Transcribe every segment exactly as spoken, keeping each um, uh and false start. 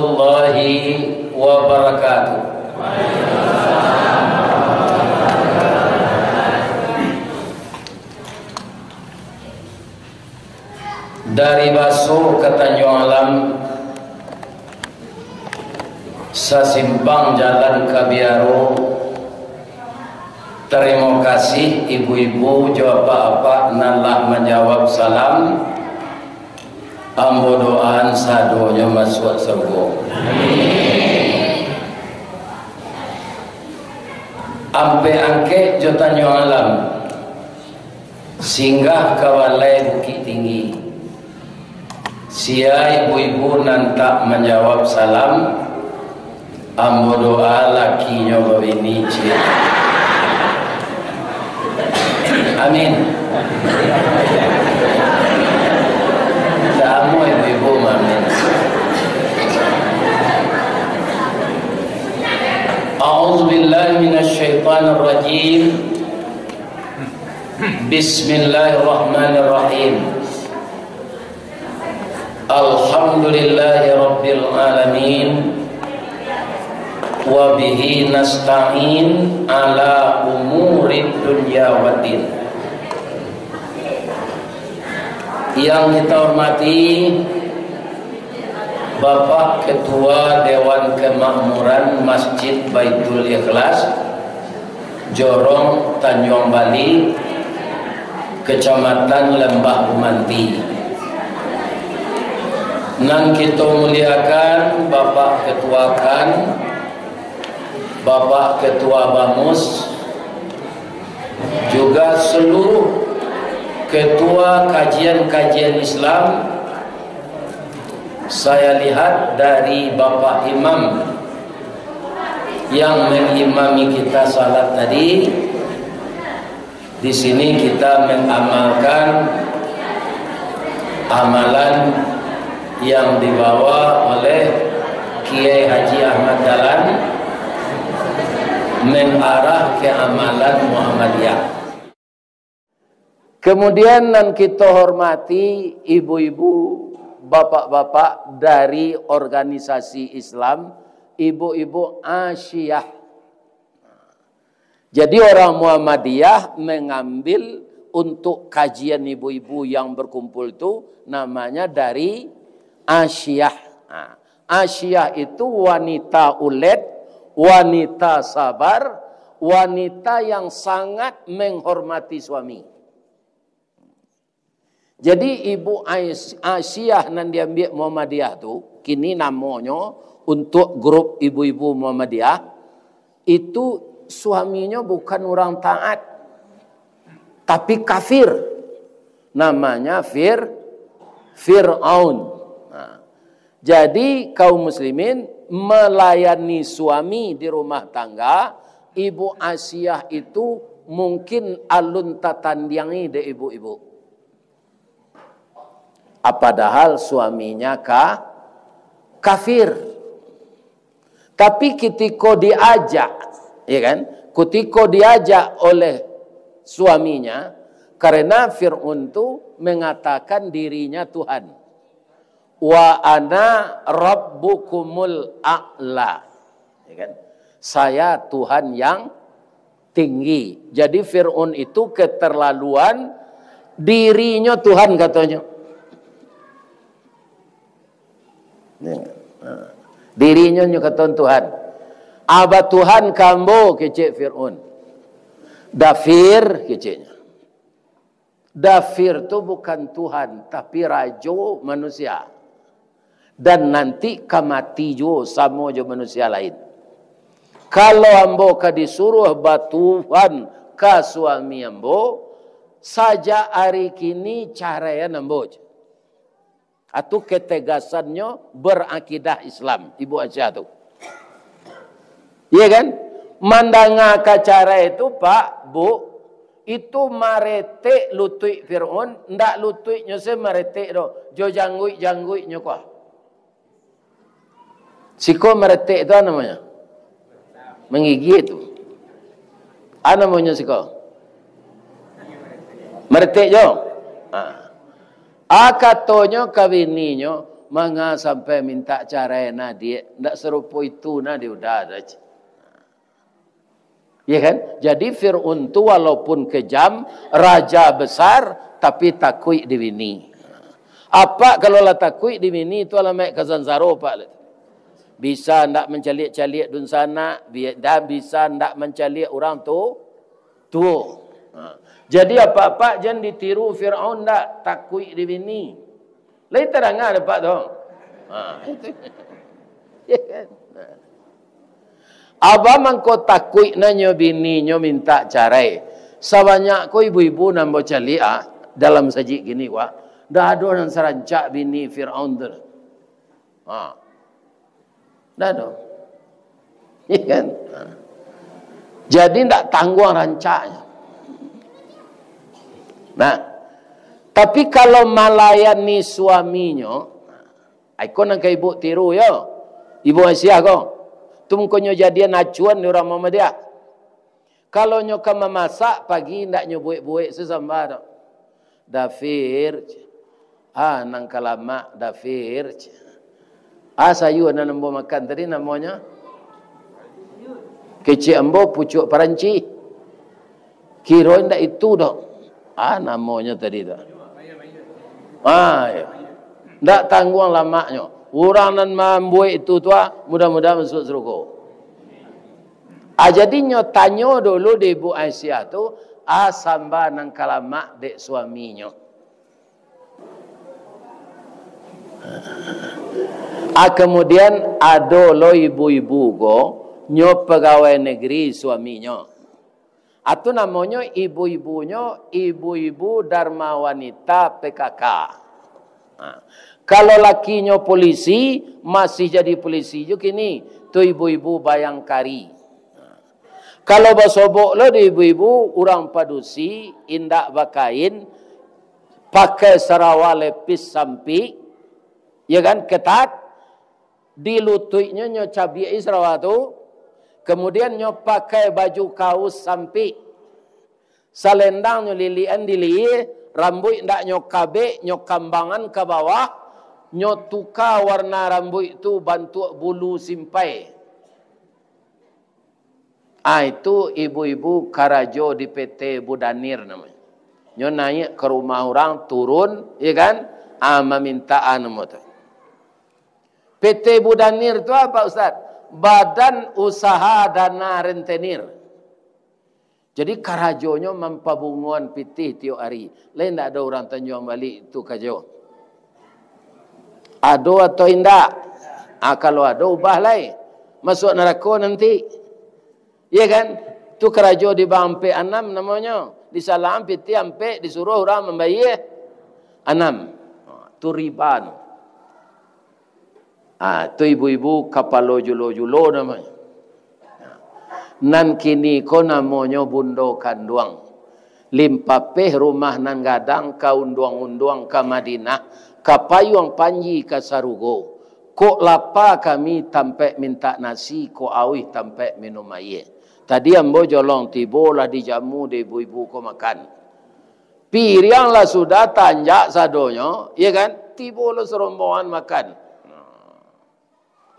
Warahmatullahi wabarakatuh. Dari Baso ka Tanjuang Alam, sasimpang jalan ka Biaro. Tarimo kasih ibu-ibu jo apak-apak nan lah manjawab salam. Ambo doaan sadonyo masuak sarugo. Ampek Angkek jo Tanjuang Alam, singgah ka balai Bukik Tinggi. Sia ibu-ibu nan tak manjawab salam, ambo doa lakinyo babini ciek. Amin. Samo ibu-ibu maamin. A'udzubillahi minasyaitonirrajim. Bismillahirrahmanirrahim. Alhamdulillahirabbil alamin. Wa bihi nasta'in ala umurid dunya waddin. Yang kita hormati Bapak Ketua Dewan Kemakmuran Masjid Baitul Ikhlas, Jorong Tanjuang Bali, Kecamatan Lembah Bumanti. Nan kito muliakan Bapak Ketua KAN, Bapak Ketua BAMUS, juga seluruh ketua kajian-kajian Islam. Saya lihat dari Bapak Imam yang mengimami kita salat tadi, di sini kita mengamalkan amalan yang dibawa oleh Kiai Haji Ahmad Dahlan, mengarah ke amalan Muhammadiyah. Kemudian, nan kito hormati ibu-ibu, bapak-bapak dari organisasi Islam, ibu-ibu Asyiah. Jadi, orang Muhammadiyah mengambil untuk kajian ibu-ibu yang berkumpul tu, namanya dari Asyiah. Nah, Asyiah itu wanita ulet, wanita sabar, wanita yang sangat menghormati suami. Jadi, Ibu Ais-, Asyiah nan diambiak Muhammadiyah tu, kini namonyo untuk grup ibu-ibu Muhammadiyah, itu suaminyo bukan urang taat, tapi kafir. Namanya Fir-, Fir'aun. Nah, jadi, kaum muslimin, melayani suami di rumah tangga, Ibu Asyiah itu mungkin alun tatandiangi dek ibu-ibu. Ah, padahal suaminya ka-, kafir. Tapi kitiko diajak, ya kan? Kutiko diajak oleh suaminya, karena Fir'aun tu mengatakan dirinya Tuhan. "Wa ana rabbukumul a'la." Ya kan? "Saya Tuhan yang tinggi." Jadi, Fir'aun itu keterlaluan, dirinyo Tuhan, katonyo. Ya. Ha. Dirinyo nyo katon Tuhan. "Aba Tuhan ka ambo," kecek Fir'aun. "Dafir," keceknyo. Dafir tu bukan Tuhan, tapi rajo manusia. Dan nanti ka mati juo samo jo manusia lain. Kalau ambo ka disuruah batuhan ka suami ambo, sajak ari kini caraian ambo. Atu ketegasannyo berakidah Islam, Ibu Asyiah tu. Iya kan? Mandanga ka carai tu, Pak, Bu, itu maretek lutuik Fir'aun, ndak lutuiknyo se maretek doh, jo jangguik-jangguiknyo ko. Siko maretek tu namonyo? Manggigit tu. A namonyo siko? Maretek jo. Ha. A katonyo ka bininyo, Manga sampai minta carai nah, Diak? Ndak sarupo itu nah, Diak, udah dah. Ya kan? Jadi Fir'aun tu walaupun kejam, raja besar, tapi takuik di bini. Apak kalau lah takuik di bini tu, alamaik ka sansaro, Pak. Bisa ndak mancaliak-caliak dunsanak, bi-, dan bisa ndak mancaliak urang tu, tuo. Ha. Jadi apak-apak jan ditiru Fir'aun ndak, takuik di bini. Lai tadanga dek apak tu? Ha, itu. Ya kan? Ha. Abah mangko takuik nanyo bininyo minta carai. Sabanyak ko ibu-ibu nan ambo caliak, ah, dalam sajik kini, wah, ndak ado nan sarancak bini Fir'aun tu. Ha. Ndak ado. Ya kan? Ha. Jadi ndak tangguang rancaknyo. Nah, tapi kalau malayani suaminyo, iko nan ka ibu tiru yo. Ibu Aisyah ko. Tu mangkonyo jadian acuan di urang Muhammadiyah. Kalau nyo ka mamasak pagi, ndak nyo buek-buek se samba tu. "Dafir, ah, nan ka lamak, Dafir." Ah, sayua nan ambo makan tadi namonyo? Kecek ambo pucuak paranci. Kiro indak itu doh. Ah, namonyo tadi tu. Ah, ya. Ndak tangguang lamaknyo. Urang nan mambuek itu tu, ah, mudah-mudahan masuak sarugo. Ah, jadi nyo tanyo dulu di Ibu Aisyah tu, ah, samba nan ka lamak dek suaminyo. Ah, kemudian ado lo ibu-ibu ko, nyo pegawai negeri suaminyo. Atu namonyo ibu-ibunyo, ibu-ibu Dharma Wanita P K K. Ha. Kalau lakinyo polisi, masih jadi polisi jo kini, tu ibu-ibu bayangkari. Ha. Kalau basobok lo di ibu-ibu, urang padusi, indak bakain, pakai sarawa lepis sampik, ya kan, ketat, di lutuiknyo nyo cabiak-i sarawa tu, kemudian nyo pakai baju kaus sampik, salendang nyo liliakan di lihia, rambuik ndak nyo kabek, nyo kambangan ka bawah, nyo tuka warna rambuik tu bantuak bulu simpai. Ah, itu ibu-ibu karajo di P T Bu Danir namonyo. Nyo naiak ka rumah urang, turun, ya kan? Ah, mamintaan namo tu. P T Bu Danir tu apa, Ustaz? Badan Usaha Dana Rentenir. Jadi, karajonyo mampabungoan pitih tiok ari. Lai ndak ado urang tanjuang balik tu karajo. Ado atau indak? Ah, kalau ado, ubah lai. Masuak narako nanti. Iya kan? Tu karajo di bank ampek anam namonyo. Disalaan pitih ampek, disuruah urang mambayia anam. Ah, tu riba tu. Ah, tu ibu-ibu kapalo julo-julo namonyo. Nan kini ko namonyo bundo kanduang. Limpapeh rumah nan gadang ka unduang-unduang ka Madinah, ka payuang panji ka sarugo. Kok lapa kami tampek mintak nasi, kok auih tampek minum aia. Tadi ambo jolong tibo lah dijamu dek ibu-ibu ko makan. Piriang lah sudah tanjak sadonyo, iya kan? Tibo lo sarombongan makan.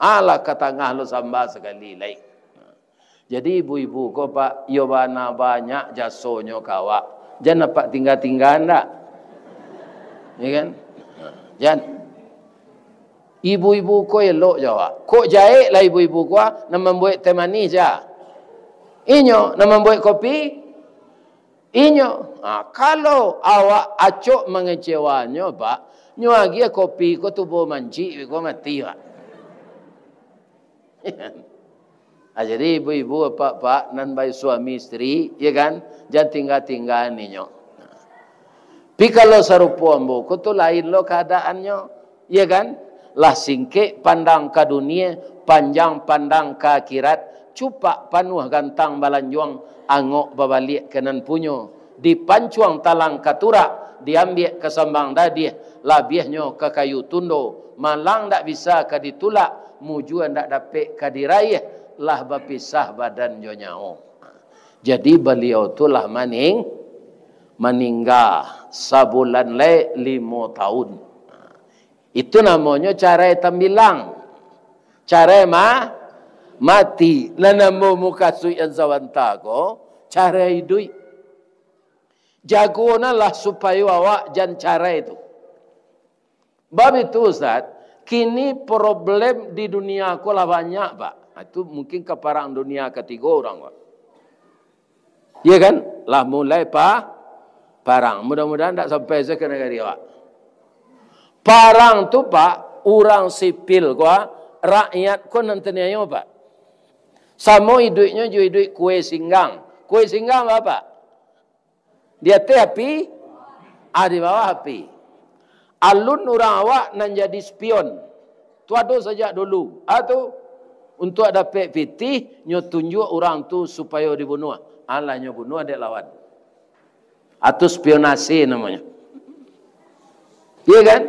Alah ka tangah lo samba sakali lai. Jadi ibu-ibu ko, Pak, iyo bana banyak jasonyo ka awak. Jan apak tingga-tinggaan ndak? Iya kan? Jan. Ibu-ibu ko elok jo awak. Kok jahek lah ibu-ibu ko, ah, nan mambuek teh manih ja. Inyo nan mambuek kopi, inyo. Ha, kalau awak acok mangecewanyo, Pak, nyo agiah kopi ko tubo mancik, ko mati, Pak. Ah, jadi ibu-ibu, apak-apak, nan bae suami isteri, ya kan, jan tingga-tinggaan inyo. Tapi kalau sarupo ambo ko tu lain lo kaadaannyo, ya kan? Lah singkek pandang ka dunia, panjang pandang ka akhirat, cupak panuah gantang balanjuang, angok babaliak ka nan punyo, dipancuang talang ka turak, diambiak ka sambang dadiah, labiahnyo ka kayu tundo, malang ndak bisa ka ditulak, mujua ndak dapek ka diraiah, lah bapisah badan jo nyawo. Jadi baliau tu lah maning-, maningga sabulan lai limo taun. Itu namonyo carai tambilang. Carai ma-, mati. Lah namo mukasuik nan sabanta ko, carai iduik. Jagolah supayo awak jan carai tu. Bab itu, Ustaz, kini problem di dunia ko lah banyak, Pak. Itu mungkin ka parang dunia katigo urang, Pak. Iya kan? Lah mulai pa-, parang. Mudah-mudahan ndak sampai se ka nagari awak. Parang tu, Pak, urang sipil ko, rakyat ko nan taniayo, Pak. Samo iduiknyo jo iduik kue singgang. Kue singgang apo? Di ateh api, ah, di bawah api. Alun urang awak nan jadi spion. Tu ado sajak dulu. Ah, tu, untuak dapek pitih, nyo tunjuak urang tu supayo dibunuah. Alah nyo bunuah dek lawan. Atau spionase namonyo. Iya kan?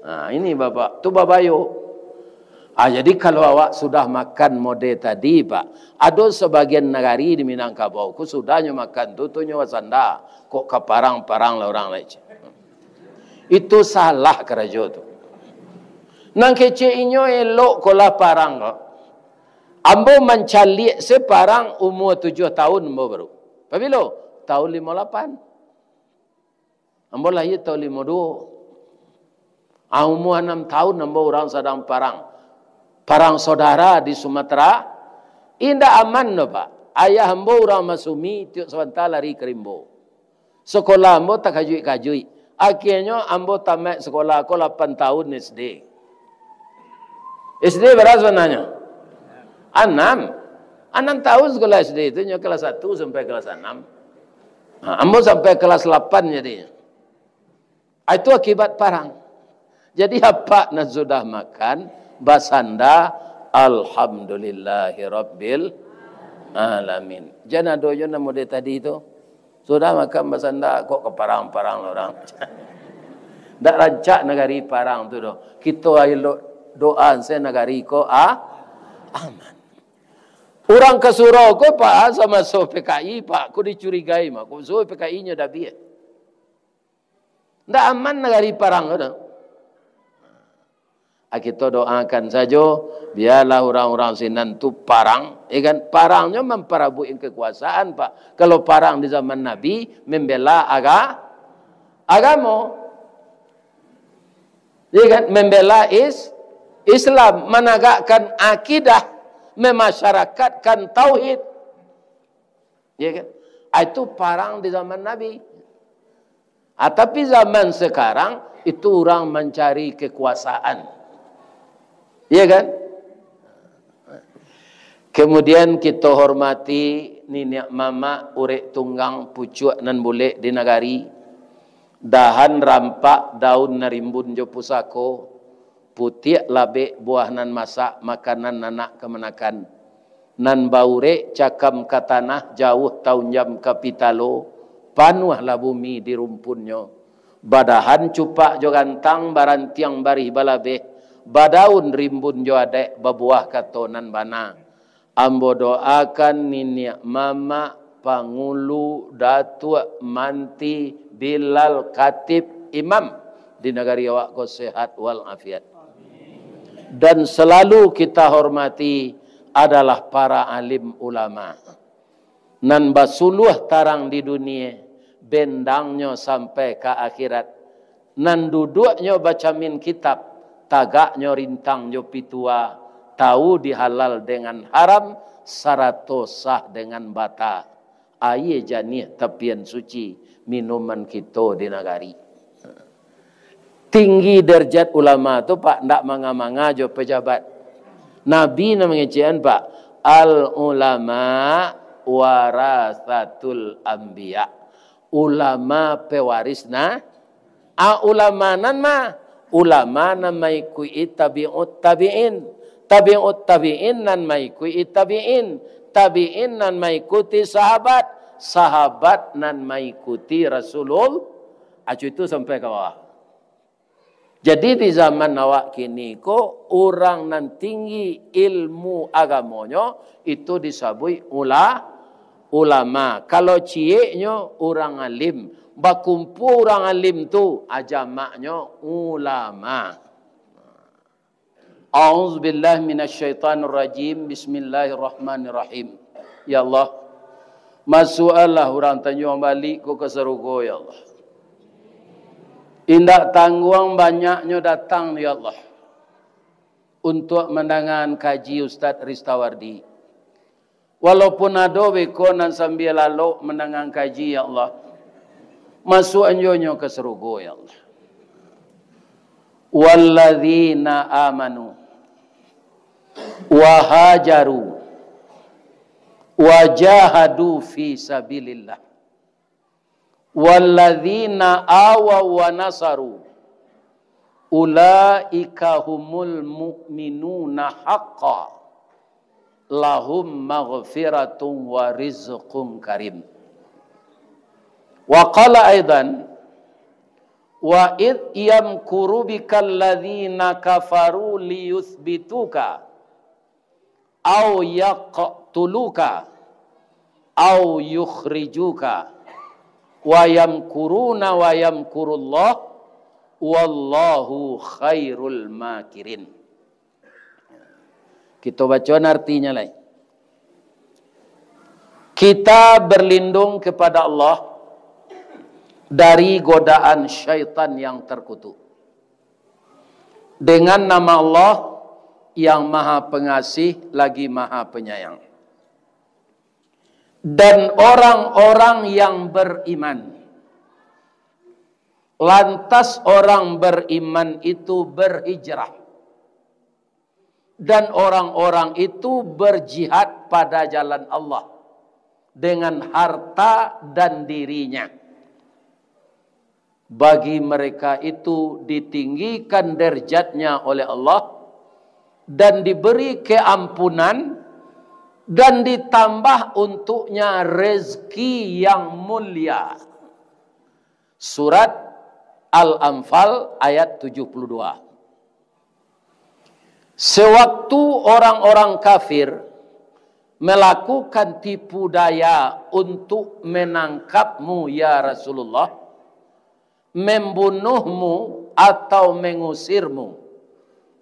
Nah, ini Bapak, tu babayo. Ah, jadi kalau awak sudah makan mode tadi, Pak, ado sabagian nagari di Minangkabau ko sudah nyo makan tu, tu nyo basanda, kok ka parang-parang lah urang lai. Itu salah karajo tu. Nan kecek inyo elok ko lah parang ko. Ambo mancaliak se parang umua tujuah taun ambo baru. Pabilo? Taun limo lapan. Ambo lahia taun limo duo. Ah, umua anam taun ambo urang sadang parang. Parang saudara di Sumatera. Indak aman doh, Pak. Ayah ambo urang Masumi, tiok sabanta lari ka rimbo. Sakolah ambo takajuik-kajuik. Akhianyo ambo tamaik sakolah ko lapan taun S D. S D bara sabananyo? Anam. Anam taun sakolah S D tu, nyo kelas satu sampai kelas anam. Ha, ambo sampai kelas lapan jadinyo. Ah, itu akibat parang. Jadi, apak nan sudah makan, basanda, "Alhamdulillahirabbil alamin." Jan ado jo namo de tadi tu. Sudah makan basanda, kok ka parang-parang lah urang. Ndak rancak nagari parang tu doh. Kito elok doa se nagari ko, ah, aman. Urang ka surau ko, Pak, samaso P K I, Pak, ko dicurigai mah. Ko surau P K I nyo dabiah. Ndak aman nagari parang ko doh. Ah, kito doakan sajo, bialah urang-urang sinan tu parang, ya kan? Parangnyo mamparabuik kekuasaan, Pak. Kalau parang di zaman Nabi, membela aga-, agamo. Ya kan? Membela is-, Islam, menegakkan akidah, memasyarakatkan tauhid. Ya kan? Ah, itu parang di zaman Nabi. Ah, tapi zaman sekarang, itu urang mancari kekuasaan. Ya kan? Kemudian kito hormati niniak mamak, urek tunggang, pucuak nan bulek di nagari, dahan rampak, daun nan rimbun jo pusako, putiak labek, buah nan masak, makanan anak kamanakan. Nan baurek cakam ka tanah, jauah taunjam ka pitalo, panuahlah bumi di rumpunnyo. Badahan cupak jo gantang, barantiang barih balabeh, badaun rimbun jo adaik, babuah kato nan bana. Ambo doakan niniak mamak, pangulu, datuak, manti, bilal, katib, imam di nagari awak ko sehat wal afiat. Dan selalu kita hormati adalah para alim ulama. Nan basuluah tarang di dunia, bendangnyo sampai ka akhirat. Nan duduaknyo bacamin kitab, tagaknyo rintang jo pitua, tahu di halal dengan haram, sarato sah dengan bata. Aia janiah tapian suci, minuman kito di nagari. Tinggi derajat ulama tu, Pak, ndak manga-manga jo pejabat. Nabi nan mangecekan, Pak, "Al ulama warasatul anbiya." Ulama pewaris na-, a, ulama nan ma-, ulama nan maikuti tabiut tabiin, tabiut tabiin nan maikuti tabiin, tabiin nan maikuti sahabat, sahabat nan maikuti Rasulul-, acu itu sampai ka bawah. Jadi, di zaman awak kini ko, urang nan tinggi ilmu agamonyo, itu disabuik ula-, ulama. Kalau cieknyo, urang alim. Bakumpua urang alim tu, a, jamaknyo ulama. A'udzubillahi minasyaitonirrajim. Bismillahirrahmanirrahim. Ya Allah, masuakkanlah urang Tanjuang Balik ko ka sarugo, ya Allah. Indak tangguang banyaknyo datang, ya Allah, untuak mandangakan kaji Ustaz Ristawardi. Walaupun ado beko nan sambia lalok mandangakan kaji, ya Allah, masuakkan juo nyo ka sarugo, ya Allah. Walladzina amanu wa hajaru wa jahadu fi sabilillah. Walladzina awaw wa nasaru, ulaika humul mu'minuna haqqa, lahum maghfiratun wa rizqun karim. Wa qala aidan, wa id yamkuru bikal ladzina kafaru liyutsbituka au yaqtuluka au yukhrijuka, wa yamkuruna wa yamkurullah, wallahu khairul makirin. Kito bacoan artinya lai. Kita berlindung kepada Allah dari godaan syaitan yang terkutuk. Dengan nama Allah yang Maha Pengasih lagi Maha Penyayang. Dan orang-orang yang beriman. Lantas orang beriman itu berhijrah. Dan orang-orang itu berjihad pada jalan Allah dengan harta dan dirinya. Bagi mereka itu ditinggikan derajatnya oleh Allah, dan diberi keampunan, dan ditambah untuknya rezeki yang mulia. Surat Al-Anfal ayat tujuh puluh dua. Sewaktu orang-orang kafir melakukan tipu daya untuk menangkapmu, ya Rasulullah, membunuhmu atau mengusirmu,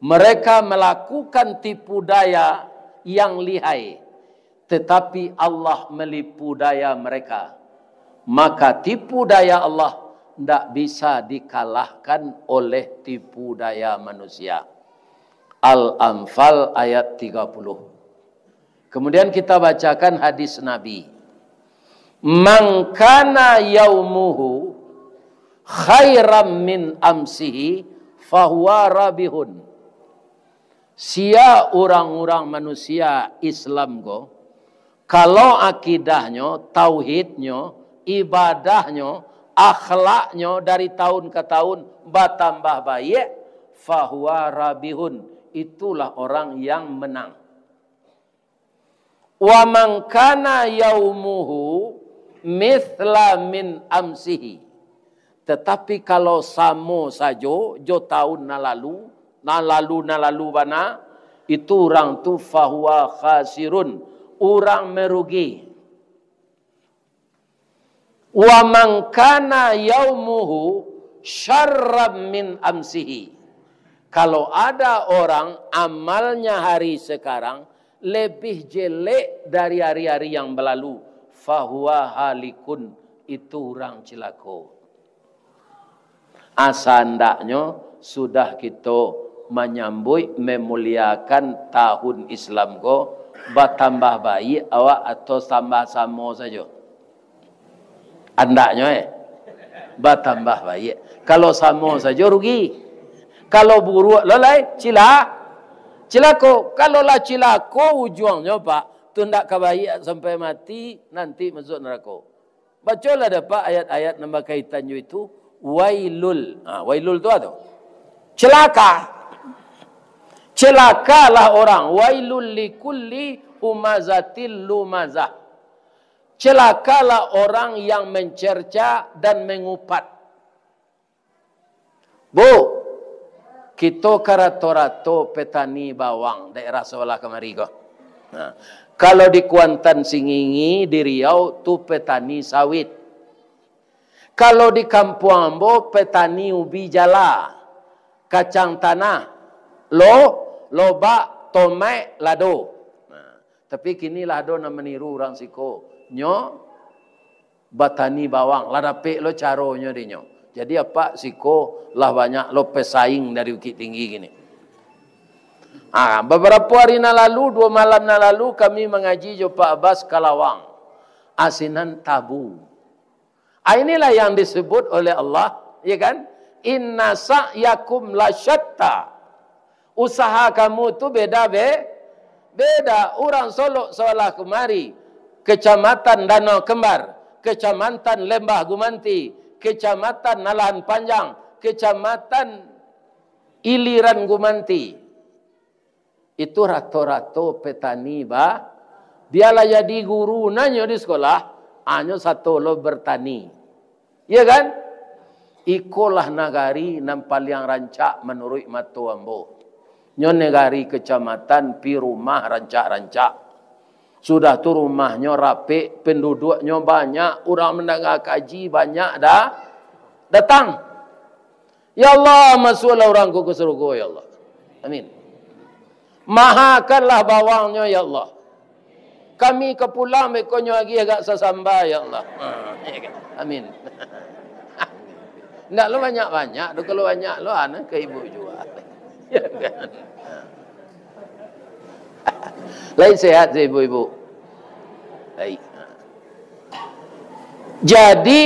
mereka melakukan tipu daya yang lihai, tetapi Allah melipu daya mereka. Maka tipu daya Allah ndak bisa dikalahkan oleh tipu daya manusia. Al-Anfal ayat tiga puluh. Kemudian kita bacakan hadis Nabi. "Man kana yaumuhu khairan min amsihi fahuwa rabihun." Sia urang-urang manusia Islam ko, kalau akidahnyo, tauhidnyo, ibadahnyo, akhlaknyo dari tahun ka tahun batambah baiak, fahuwa rabihun, itulah orang yang menang. "Wa man kana yaumuhu mithla min amsihi." Tetapi kalau samo sajo jo tahun nan lalu, nan lalu, nan lalu bana, itu urang tu fahuwa khasirun, urang merugi. "Wa man kana yaumuhu syarran min amsihi." Kalau ada orang amalnya hari sekarang lebih jelek dari hari-hari yang berlalu, fahuwa halikun, itu urang cilako. Asa andaknyo sudah kito manyambuik, memuliakan tahun Islam ko, batambah baiak awak atau tambah samo sajo? Andaknyo, eh, batambah baiak. Kalau samo sajo rugi. Kalau buruak lo lai, cila-, cilako. Kalau lah cilako ujuangnyo, Pak, tu ndak ka baiak sampai mati, nanti masuak narako. Bacolah dapek ayat-ayat nan bakaitan jo itu, wailul. Ha, wailul tu apo tu? Celaka. Celakalah orang. Wailul likulli humazatil lumazah. Celakalah orang yang mencerca dan mengupat. Bu, kito ka rato-rato petani bawang daerah sabalah kamari ko. Nah, kalau di Kuantan Singingi, di Riau, tu petani sawit. Kalau di kampuang ambo, petani ubi jala, kacang tanah, lo, lobak, tomaik, lado. Nah, tapi kini lah ado nan maniru urang siko. Nyo batani bawang, lah dapek lo caronyo dek nyo. Jadi apak siko lah banyak lo pesaing dari Bukittinggi kini. Ah, babarapo ari nan lalu, duo malam nan lalu, kami mangaji jo Pak Abbas Kalawang. Asinan tabu. Ah, inilah yang disebut oleh Allah, ya kan? "Inna sa'yakum lasyatta." Usaha kamu tu beda, be-, beda. Urang Solok sabalah kemari, Kecamatan Danau Kembar, Kecamatan Lembah Gumanti, Kecamatan Nalahan Panjang, Kecamatan Iliran Gumanti. Itu rato-rato petani, ba. Bialah jadi guru nanyo di sekolah, hanyo sato lo bertani. Iya kan? Ikolah nagari nan paliang rancak manuruik mato ambo. Nyo nagari kecamatan, pi rumah rancak-rancak. Sudah tu rumahnyo rapek, penduduknyo banyak, urang mandanga kaji banyak da-, datang. Ya Allah, masuaklah urang ko ka sarugo, ya Allah. Amin. Mahakanlah bawangnyo, ya Allah. Kami ka pulang, bekonyo agi agak sasamba, ya Allah. Ha, ya kan? Amin. Ndak lo banyak-banyak, tu kalau banyak lo, anak ka ibu jua. Ya kan? Lai sehat, ibu-ibu? Baik. Jadi,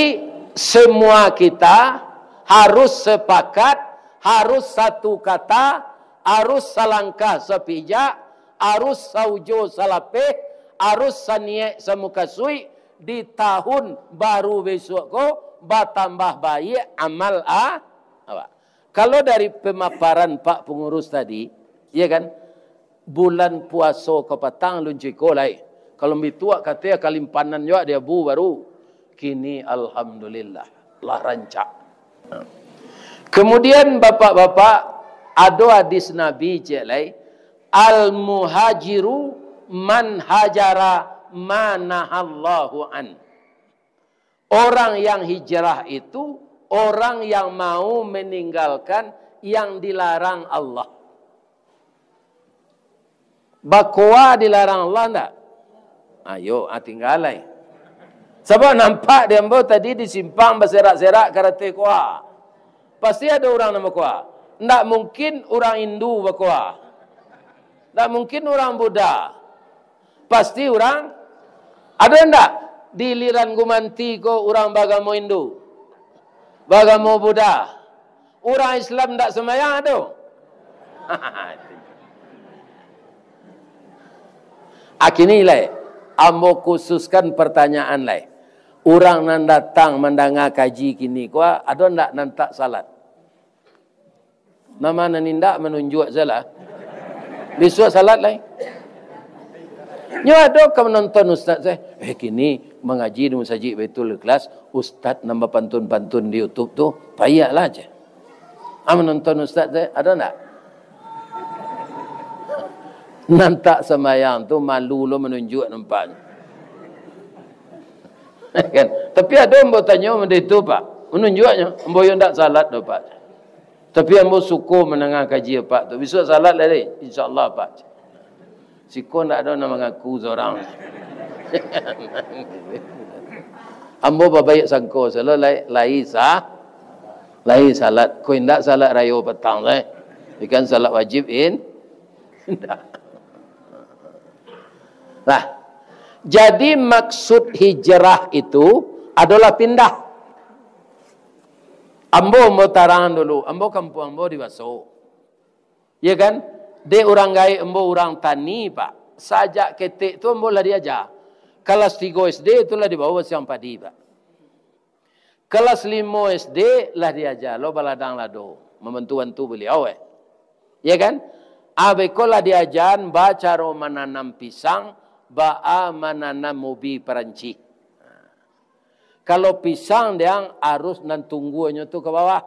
semua kita harus sepakat, harus satu kata, harus salangkah sapijak, harus saujo salapeh, harus saniek samukasuik, di tahun baru besok ko batambah baiak amal a-, awak. Kalau dari pemaparan Pak Pengurus tadi, ya kan, bulan puaso ka patang alun ciko lai. Kalau bituak kato kalimpanan juo di Abu baru. Kini alhamdulillah, lah rancak. Kemudian bapak-bapak, ado hadis Nabi ciek lai, "Al-muhajiru man hajara ma nahallahu an." Orang yang hijrah itu orang yang mau meninggalkan yang dilarang Allah. Bakoa dilarang Allah ndak? Ayo, ah, tinggalai. Sabab nampak di ambo tadi di simpang baserak-serak karate koa. Pasti ado urang nan bakoa. Ndak mungkin urang Hindu bakoa. Ndak mungkin urang Buddha. Pasti urang, ado ndak di Iliran Gumanti ko urang bagamo Hindu, bagamo Buddha, urang Islam ndak sambayang ado? Akini lai, ambo khususkan pertanyaan lai. Urang nan datang mandanga kaji kini ko, ado ndak nan tak salat? Nama nan indak manunjuak salah. Bisuak salat lai. Nyo ado ka manonton ustaz eh. Eh, kini mangaji di Masajik Baitul Ikhlas, ustaz nan bapantun-pantun di YouTube tu, paiaklah je. Ah, manonton ustaz eh, ado ndak? Nan tak sambayang tu malu lo manunjuak nampaknyo. Kan? Tapi ado ambo tanyo benda itu, Pak. Manunjuaknyo, ambo yo ndak salat doh, Pak. Tapi ambo suko mandanga kaji Apak tu. Bisuak salat lai, insya Allah, Pak. Siko ndak ado nan mangaku surang. Ambo babaiak sangko, salo lai, lai sa-, lai salat. Ko indak salat rayo patang lai. Ikan salat wajib in-, indak. Nah, jadi maksud hijrah itu adolah pindah. Ambo, ambo tarang dulu, ambo kampuang ambo di Baso. Ya kan? Dek urang gaek ambo urang tani, Pak. Sajak ketek tu ambo lah diaja. Kalas tigo S D tu lah dibawa siang padi, Pak. Kalas limo S D lah diaja lo baladang lado, mambantu-bantu baliau, eh. Ya kan? Abeko lah diajan bacaro mananam pisang, baa mananam ubi Parancis. Kalau pisang, diang, arus nan tungguanyo tu ka bawah.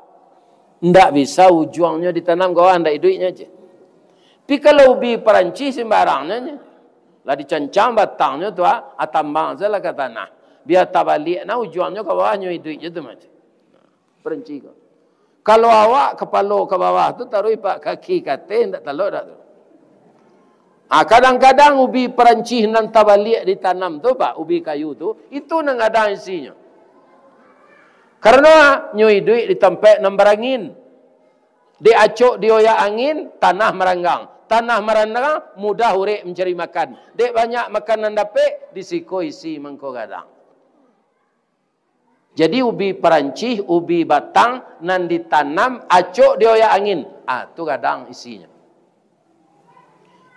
Ndak bisa ujuangnyo ditanam ka bawah, ndak iduiknyo je. Tapi kalau ubi Parancis, sembarangnyo je. Lah dicancang batangnyo tu, ah, atambang salah ka tanah. Bia tabaliak nah, ujuangnyo ka bawah, nyo iduik je tu macam. Parancis ko. Kalau awak kapalo ka bawah tu, taruih pak kaki ka ateh, ndak talok dak tu? Ah, kadang-kadang ubi Perancis nan tabaliak ditanam tu, Pak, ubi kayu tu, itu nan gadang isinyo. Karano nyo iduik di tampek nan barangin. Dek acok dioyak angin, tanah maranggang. Tanah maranggang, mudah urek mancari makan. Dek banyak makan nan dapek, di siko isi mangko gadang. Jadi ubi Perancis, ubi batang nan ditanam acok dioyak angin. Ah, tu gadang isinyo.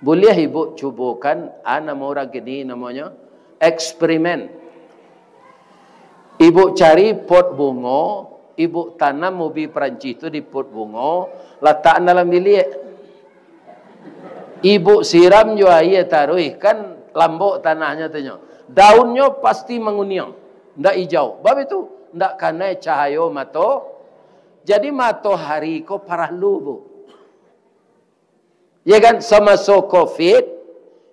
Buliah ibuk cubokan, ah, namo urang kini namonyo eksperimen. Ibuk cari pot bungo, ibuk tanam ubi Perancis tu di pot bungo, latakan dalam biliak. Ibuk siram jo aia taruih, kan lambok tanahnyo tu nyo. Daunnyo pasti manguniang, ndak ijau. Bab itu, ndak kanai cahayo mato. Jadi matohari ko paralu, Bu. Ya kan, samaso covid,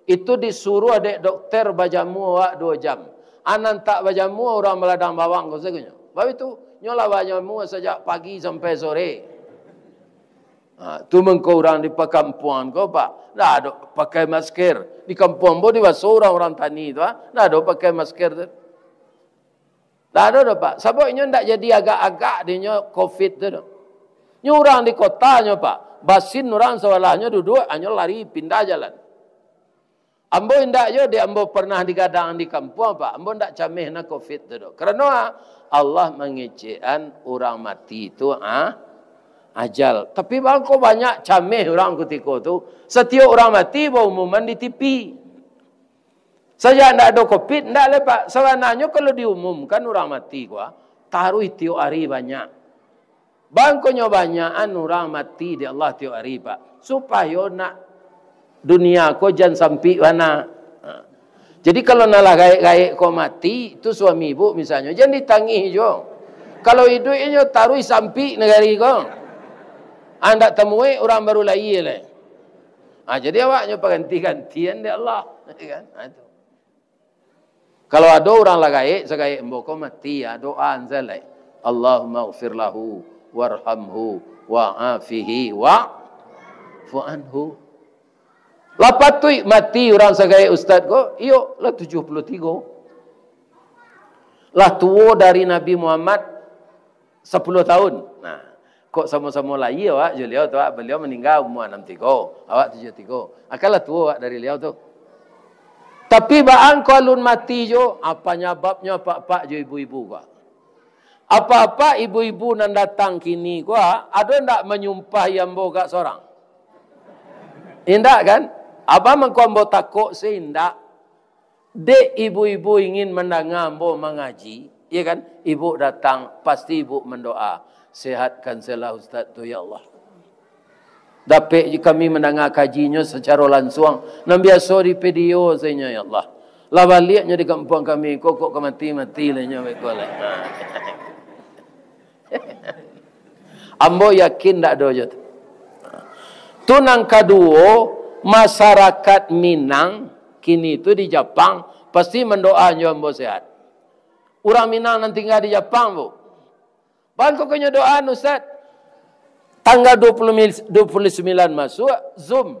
itu disuruh dek dokter bajamu awak duo jam. Anan tak bajamu, urang baladang bawang ko sagonyo. Bab itu, nyo lah bajamu sajak pagi sampai sore. Ha, tu mangko urang di pakampuangan ko, Pak, ndak ado pakai masker. Di kampuang ambo di Baso urang-urang tani tu, ha, ndak ado pakai masker tu. Ndak ado doh, Pak. Sabab inyo ndak jadi agak-agak dek inyo covid tu doh. Nyo urang di kota nyo, Pak. Basin urang sabalahnyo duduak, anyo lari pindah jalan. Ambo indak jo, dek ambo pernah digadang di kampuang, Pak. Ambo ndak cameh na covid tu doh. Karano, ah, Allah mangecekan urang mati tu, ah, ajal. Tapi bangko banyak cameh urang kutiko tu. Satiok urang mati baumuman di T V. Sajak ndak ado covid, ndak lai, Pak. Sabananyo kalau diumumkan urang mati ko, ah, taruih tiok ari banyak. Bangkonyo banyakan urang mati dek Allah tiok ari, Pak. Supayo nak dunia ko jan sampik bana. Ha. Jadi kalau nan lah gaek-gaek ko mati, tu suami ibuk misalnyo, jan ditangih juo. Kalau iduik inyo taruih sampik nagari ko. Ah, ndak tamuek urang baru lahia lai. Ah, jadi awaknyo paganti-gantian dek Allah. Kan? Ah, tu. Kalau ado urang lah gaek, sagaek ambo ko mati, ya, doa an sajo lai. Allahumma ghfir lahu, warhamhu, wa'afihi, wa'fu anhu. Lah patuik mati urang sagaek ustaz ko? Iyo, lah tujuah puluah tigo. Lah tuo dari Nabi Muhammad sapuluah tahun. Nah, kok samo-samo lahia awak jo liau tu, awak, baliau maningga umua anam tigo, awak tujuah tigo. Akan lah tuo awak dari liau tu. Tapi baa ko alun mati jo, apa nyababnyo apak-apak jo ibu-ibu ko? Apak-apak ibu-ibu nan datang kini ko, ado ndak manyumpahi ambo gak sorang? Indak kan? Apa mangko ambo takok se indak? Dek ibu-ibu ingin mandanga ambo mangaji, ya kan? Ibu datang, pasti ibu mandoa, "Sehatkan selah ustaz tu, ya Allah. Dapek kami mandanga kajinyo sacaro lansuang, nan biaso di video sajo, ya Allah. Lah baliaknyo di kampuang kami, kok, kok ka mati-mati lah inyo beko lai." Ha. Ambo yakin ndak ado jo tu. Tu nan kaduo, masarakat Minang kini tu di Japang, pasti mandoa jo ambo sehat. Urang Minang nan tingga di Japang, Bu. Bangko kanyo doa, Ustaz. Tanggal dua puluh mil-, dua puluh sembilan masuk, Zoom.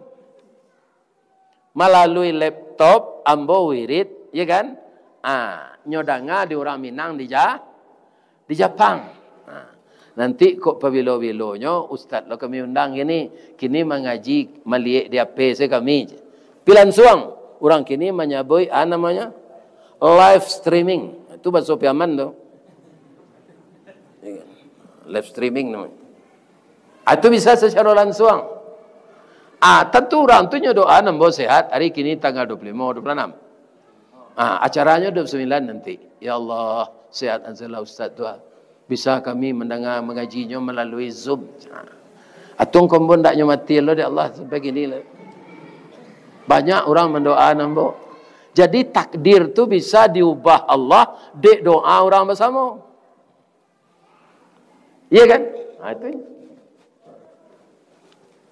Malalui laptop ambo wirid, ya kan? Ah, nyo danga di urang Minang di Ja-, di Japang. Ah, nanti kok pabilo-bilonyo ustaz lo kami undang kini, kini mangaji maliek di H P se kami. Pi lansuang, urang kini manyabuik, ah, namonyo live streaming. Itu bahaso Piaman tu. Live streaming namonyo. Ah, itu bisa sacaro lansuang. Ah, tantu urang tu nyo doa ambo sehat, ari kini tanggal dua puluh limo, dua puluh anam. Ah, acaranyo dua puluh sembilan nanti. Ya Allah, sehat ansalah ustaz tu, ah. Bisa kami mandanga mangajinyo malalui Zoom. Ah. Atau ko ambo ndak nyo mati lo dek Allah sampai kini lah. Banyak urang mandoa ambo. Jadi takdir tu bisa diubah Allah dek doa urang basamo. Iya kan? Nah, itu.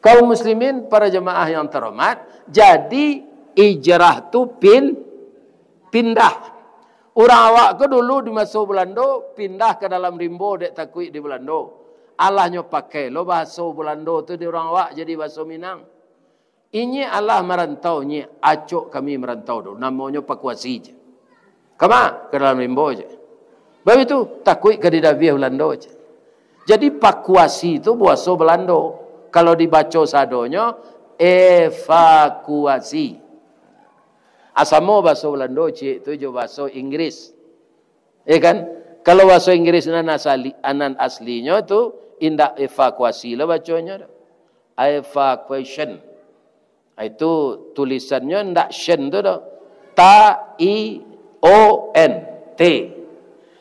Kaum muslimin, para jemaah yang terhormat, jadi hijrah tu pin-, pindah. Urang awak ko dulu di maso Bulando, pindah ka dalam rimbo dek takuik di Bulando. Alahnyo pakai lo bahaso Bulando tu di urang awak jadi bahaso Minang. Inyiak alah marantau, inyiak acok kami marantau tu, namonyo pakuasi je. Kama? Ka dalam rimbo je. Babitu, takuik ka didabiah Balando je. Jadi, pakuasi tu bahaso Balando. Kalau dibaco sadonyo, evakuasi. Asamo bahaso Balando ciek tu jo bahaso Inggris. Ya kan? Kalau bahaso Inggris nan asali, nan aslinyo tu indak evakuasi lo baconyo tu. Evacuation. Ah, itu tulisannyo ndak shen tu doh. Ta, i, o, n, t.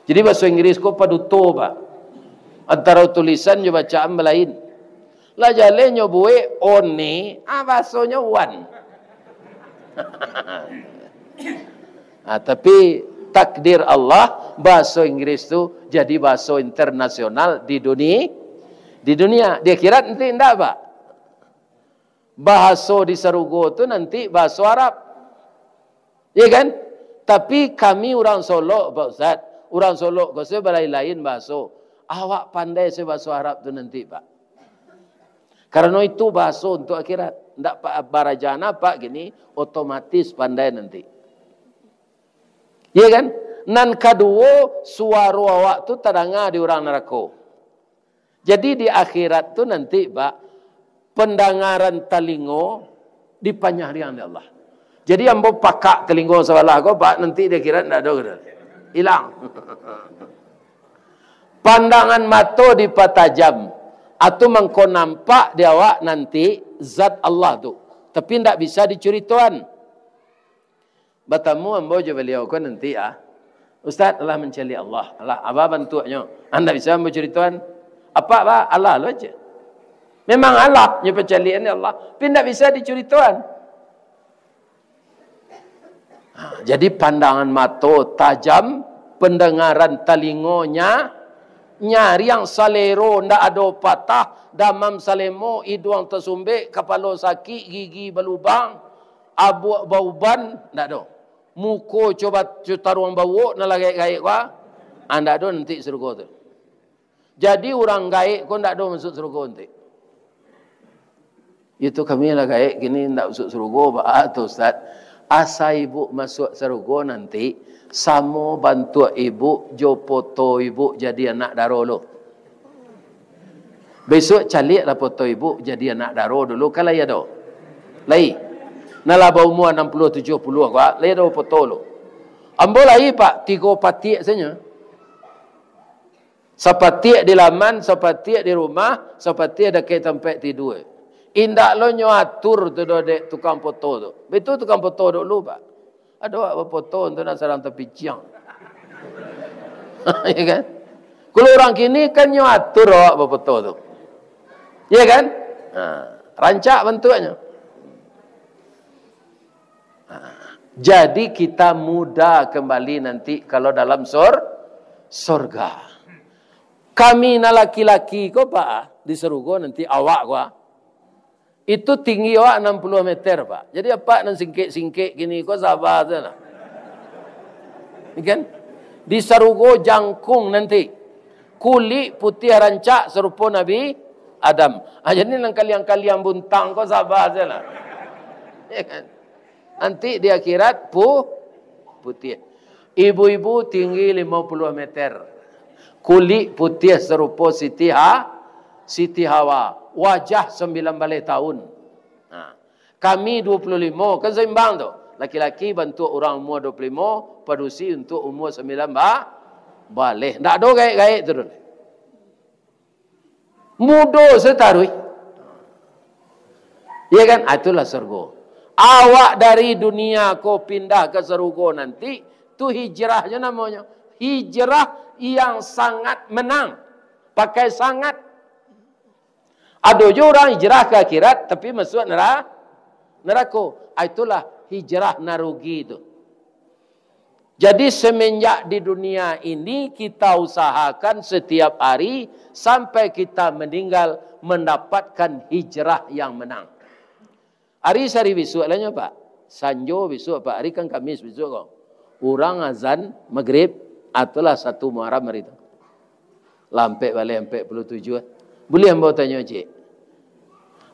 Jadi, bahaso Inggris ko paduto, Pak. Antaro tulisan jo bacaan balain. Lah jaleh nyo buek one, ah, bahasonyo one. Ah, tapi takdir Allah, bahaso Inggris tu jadi bahaso internasional di duni-, di dunia. Di akhirat nanti ndak, Pak. Bahaso di sarugo tu nanti bahaso Arab. Ya kan? Tapi kami urang Solok, Pak Ustaz, urang Solok ko se balain-lain bahaso. Awak pandai se bahaso Arab tu nanti, Pak. Karano itu bahaso untuak akhirat. Ndak pa-, baraja apak kini, otomatis pandai nanti. Ya kan? Nan kaduo, suaro awak tu tadanga di urang narako. Jadi, di akhirat tu nanti, Pak, pandangaran talingo dipanyariang dek Allah. Jadi, ambo pakak talingo sabalah ko, Pak, nanti di akhirat ndak ado, ilang. Pandangan mato dipatajam, atu mangko nampak di awak nanti zat Allah tu, tapi ndak bisa dicuritoan. Batamu ambo jo baliau ko nanti, ah. Ustaz, alah mancaliak Allah. Alah, apo bantuaknyo? Ah, ndak bisa ambo curitoan. Apak, Pak, alah lo aja. Memang alah, nyo pacaliakan dek Allah. Tapi ndak bisa dicuritoan. Ha, jadi pandangan mato tajam, pendengaran talingonya nyariang, salero ndak ado patah, damam salemo, iduang tasumbek, kapalo sakik, gigi balubang, abuak bauban, ndak ado. Muko coba taruang bauak, nan lah gaek-gaek ko, ah, ndak ado nanti sarugo tu. Jadi, urang gaek ko ndak ado masuak sarugo nanti. Itu kami lah gaek kini ndak masuak sarugo, baa tu, Ustaz? Asa ibuk masuak sarugo nanti, samo bantuak ibuk jo poto ibuk jadi anak daro lo. Bisuak caliaklah poto ibuk jadi anak daro dulu, kan lai ado? Lai. Nan lah baumua anam puluah, tujuah puluah ko, lai ado poto lo? Ambo lai, Pak, tigo patiak sajo. Sapatiak di laman, sapatiak di rumah, sapatiak dakek tampek tidua. Indak lo nyo atur tu doh dek tukang poto tu. Baitu tukang poto dulu, Pak. Ado awak bapoto tu nak sadang tapiciang. Ya kan? Kalau urang kini kan nyo atur awak bapoto tu. Ya kan? Ha, rancak bantuaknyo. Ha, jadi kita muda kembali nanti kalau dalam sor-, sorga. Kami nan laki-laki ko, Pak, di sarugo nanti awak ko, ah. Itu tinggi awak anam puluah meter, Pak. Jadi, apak nan singkek-singkek kini ko, saba sajolah. Kan? Di sarugo jangkung nanti. Kulik putiah rancak sarupo Nabi Adam. Ah, jadi, nan kaliang-kaliang buntang ko, saba sajolah. Ya kan? Nanti di akhirat pu-, putiah. Ibu-ibu tinggi limo puluah meter. Kulik putiah sarupo Siti Ha-, Siti Hawa. Wajah sambilan baleh tahun. Nah, kami duo puluah limo, kan saimbang tu. Laki-laki bantuak urang umua duo puluah limo, padusi untuak umua sambilan ba-, baleh. Ndak ado gaek-gaek tu doh. Mudo sataruih. Ya kan? Ah, itulah sarugo. Awak dari dunia ko pindah ka sarugo nanti, tu hijrahnyo namonyo. Hijrah yang sangat menang. Pakai sangat. Ado jo urang hijrah ka akhirat, tapi masuak nera-, nerako. Ah, itulah hijrah nan rugi tu. Jadi, semenjak di dunia ini, kita usahakan setiap hari sampai kita meninggal mendapatkan hijrah yang menang. Ari sari bisuak lah nyo, Pak. Sanjo bisuak, Pak. Ari kan Kamis bisuak ko. Urang azan Magrib, atulah satu Muharram ari tu. Lah ampek baleh, ampek puluah tujuah. Buliah ambo tanyo ciek?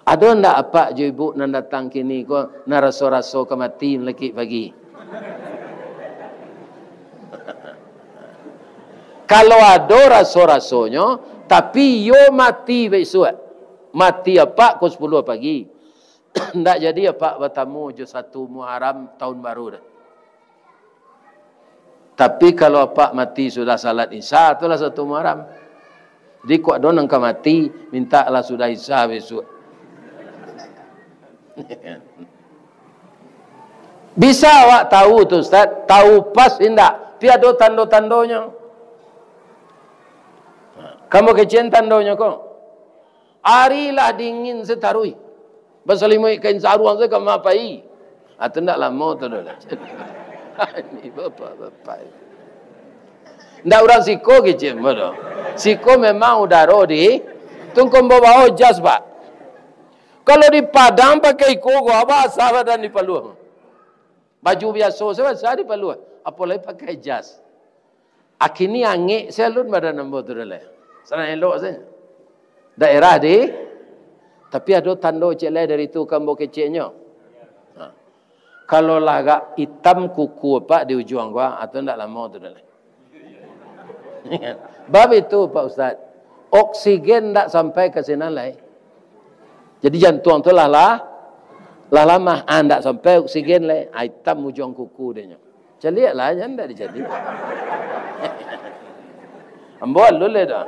Ado ndak apak jo ibuk nan datang kini ko, nan raso-raso ka mati malakik pagi? Kalau ado raso-rasonyo, tapi iyo mati bisuak, mati apak ko sapuluah pagi, ndak jadi apak batamu jo satu Muharram tahun baru doh. Tapi kalau apak mati sudah salat Isya, tu lah satu Muharram. Jadi, kok ado nan ka mati, mintaklah sudah Isya bisuak. Bisa awak tahu tu, Ustaz? Tahu pas indak? Tapi ado tando-tandonyo. Kamo kecek tandonyo ko. Ari lah dingin sataruih. Basalimuik kain saruang sajo ka ma pai. Ah, tu ndak lamo tu doh lah. Ini bapak-bapak. Ndak urang siko kecek mo doh. Siko memang udaro di tungkon babawo jas, Pak. Kalau di Padang pakai iko ko, basah badan di paluah. Baju biaso sajo basah di paluah. Apolai pakai jas. Akini angek se alun badan ambo tu doh lai. Sanang elok sajo. Daerah di, tapi ado tando ciek lai dari tu ka ambo keceknyo. Ha. Kalau lah agak itam kuku apak di ujuang gua, atau ndak lamo tu doh lai. Bab itu, Pak Ustaz, oksigen ndak sampai ka sinan lai. Jadi jantuang tu lah, lah, lah lamah, ah, ndak sampai oksigen lai. Ah, itam ujuang kuku dia nyo. Caliak lah, jan ndak dijadi. Ambo alun lai dah.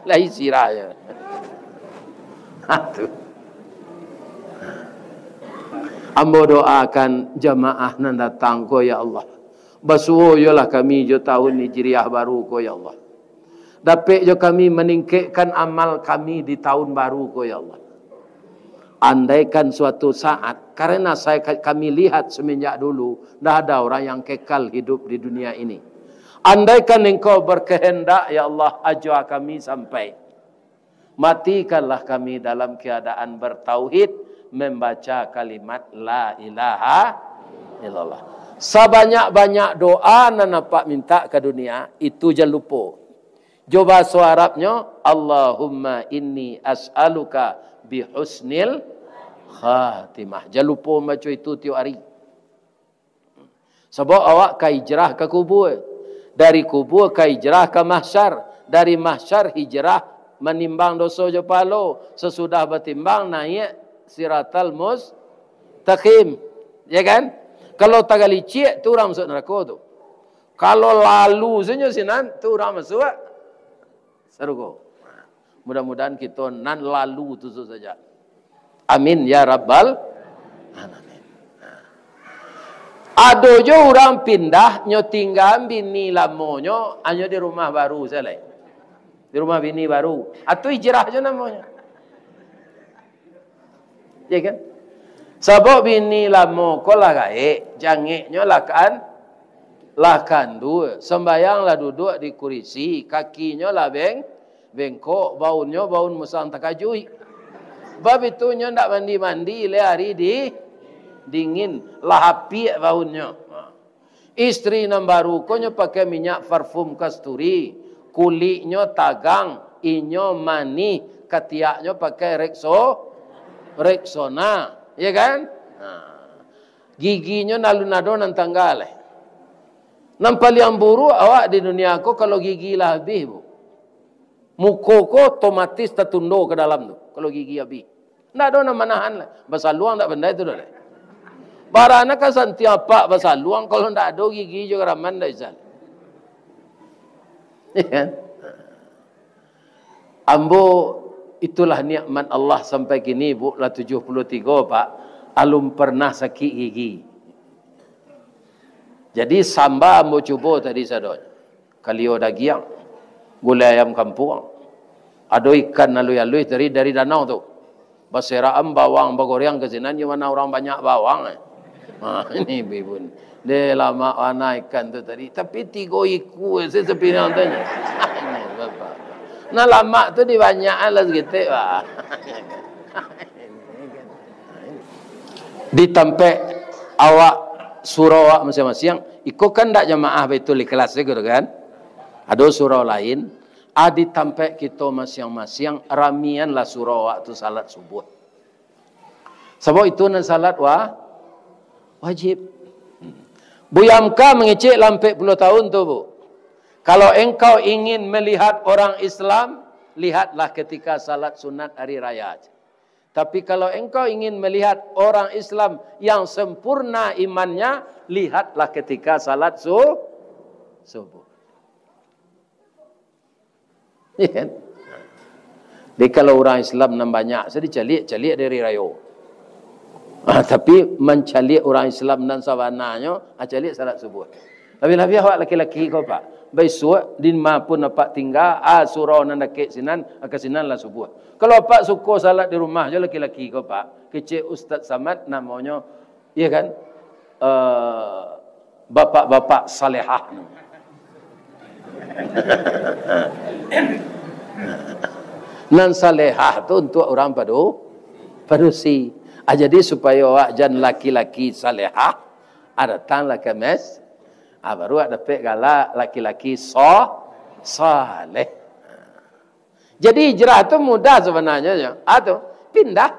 Lai sirah je. Ha, tu. Ambo doakan jamaah nan datang ko, ya Allah. Basuo yolah kami jo tahun Hijriah baru ko, ya Allah. Dapek jo kami maningkekkan amal kami di tahun baru ko, ya Allah. Andaikan suatu saat, karena saya, kami lihat semenjak dulu, ndak ada orang yang kekal hidup di dunia ini. Andaikan Engkau berkehendak, ya Allah, ajal kami sampai. Matikanlah kami dalam keadaan bertauhid, membaca kalimat la ilaha illallah. Sabanyak-banyak doa nan apak mintak ka dunia, itu jan lupo. Jo bahaso Arabnyo, "Allahumma inni as'aluka bi husnil khatimah." Jan lupo mambaco itu tiok ari. Sabab awak ka hijrah ka kubua. Dari kubua ka hijrah ka mahsyar. Dari mahsyar hijrah manimbang doso jo pahalo. Sasudah batimbang naiak siratal mustaqim. Ya kan? Kalau tagalicik, tu urang masuak narako tu. Kalau lalu sajo sinan, tu urang masuak sarugo. Mudah-mudahan kito nan lalu tu saja. Amin ya rabbal alamin. Ado jo urang pindah, nyo tinggaan bini lamonyo, hanyo di rumah baru sajo lai. Di rumah bini baru. Atau hijrah jo namonyo. Ya kan? Sabab bini lamo ko lah gaek, jangeknyo lah kan, lah kandua, sambayang lah duduak di kurisi, kakinyo lah beng-, bengkok, baunnyo baun musang takajuik. Bab itu nyo ndak mandi-mandi leh ari di dingin, lah apiak baunnyo. Ha. Istri nan baru ko nyo pakai minyak parfum kasturi, kuliknyo tagang, inyo manih, katiaknyo pakai Rexo-, Rexona, ya kan? Nah, giginyo nan alun ado nan tangga lai. Nan paliang buruak awak di dunia ko kalau gigi lah abih, Bu. Muko ko otomatis tatundo ka dalam tu, kalau gigi abih. Ndak ado nan manahan lah. Basaluang ndak pandai tu doh lai. Barana ka santiang apak basaluang, kalau ndak ado gigi jo garaman ndak bisa. Ya kan? Ambo, itulah nikmat Allah sampai kini, Bu, lah tujuah puluah tigo, Pak. Alun pernah sakik gigi. Jadi, samba ambo cubo tadi sadonyo. Kalio dagiang, gulai ayam kampuang. Ado ikan aluih-aluih dari, dari danau tu. Baserakan bawang, bagoreang ka sinan, di ma urang banyak bawang, eh. Ha, ini bibun. Deh, lamak bana ikan tu tadi. Tapi tigo ikua se sapinang tu nyo. Ini, Bapak. Nah, lamak tu dibanyakan lah saketek, Pak. Di tampek awak, surau awak masiang-masiang, iko kan ndak jamaah Baitul Ikhlas iko tu kan? Ado surau lain, Ah, di tampek kito masiang-masiang, ramianlah surau waktu salat subuh. Sabab itu nan salat wa-, wajib. Buya Hamka mangecek lah ampek puluah tahun tu, Bu. Kalau engkau ingin melihat orang Islam, lihatlah ketika salat sunat hari raya. Tapi kalau engkau ingin melihat orang Islam yang sempurna imannya, lihatlah ketika salat su-, subuh. Iya kan? Jadi kalau urang Islam nan banyak, sa dicaliak-caliak dari rayo. Ah, tapi mancaliak urang Islam nan sabananyo, ah, caliak salat subuh. Labiah-labiah awak laki-laki ko, Pak. Baisuak, di ma pun apak tingga, ah, surau nan dakek sinan, ah, ka sinan lah subuh. Kalau apak suko salat di rumah jo laki-laki ko, Pak, kecek Ustaz Samad namonyo, iya kan? Eh, bapak-bapak salehah. Nan salehah tu untuak urang padu-, padusi. Ah, jadi supayo awak jan laki-laki salehah, ah, datanglah ka mes-, ah, baru awak dapek gala laki-laki so-, saleh. Jadi hijrah tu mudah sabananyo, nyo. Ah, tu, pindah.